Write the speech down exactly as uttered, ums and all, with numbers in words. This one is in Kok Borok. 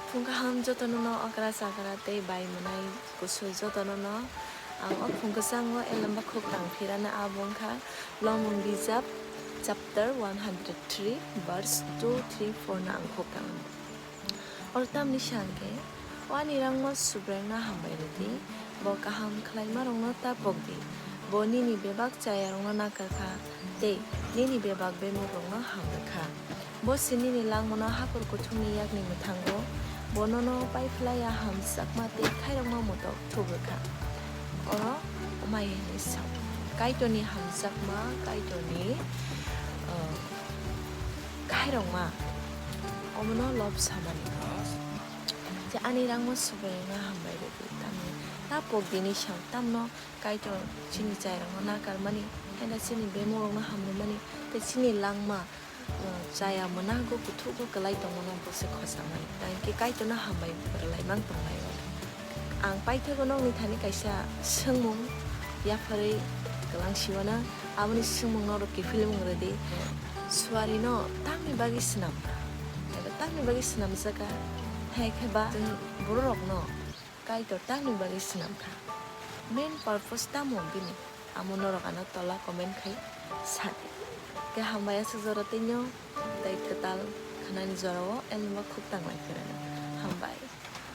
Phung kaham jotono no okra chakra tei bai mwnai kusu jotono no ang o phung kwchango elamba khuk tang phirana abo wngkha Lomung bijap chapter one hundred three verse two, three, four no ang khuk tang. Oro tamni sa hwnkhe, O ani rangma Subraiyungno hambai rwdi, bo kaham khlaimarokno ta pokdi. Bo nini bebak chayarokno nakar kha tei nini bebak bemukrokno ham rw kha. Bo se nini langmano hakhor kuthukni yakni mwthango, bo nono pai phlai ya hamjakma tei khairokma motok thup rw kha. Oro mai hwnwi sa, Kaitorni hamjakma, Kaitorni, uh, khairokma, omono lob samani. Je ani rangma Subraiyungno hambai rwdi, tamni ta pokdini sa, tamno Kaitor chini chayarokno nakarmani, haino chini bemukrokno hamrwmani, tei chini langma, uh, chaya mwnago kuthukgo kwlai tongmano bo se khochamani. Tei hwnkhe Kaitorno hambai rwlai mang tongnai. Ang paithago nokni thani kaisa swngmung yapharwi kwlang siwana, aboni swngmung norok kiphilmung rwdi. Suarino tamni bagwi swnam kha? Eba tamni bagwi swnamjak kha? Hai khe ba chwng bororokno Kaitor tamni bagwi swnam kha? Main purpose tamo bini? Amo norok ano tola comment khai sadi. Khe hambai aswk jora teinw tei kwtal khwnani jorao elma khuk tanglai phirano. Hambai.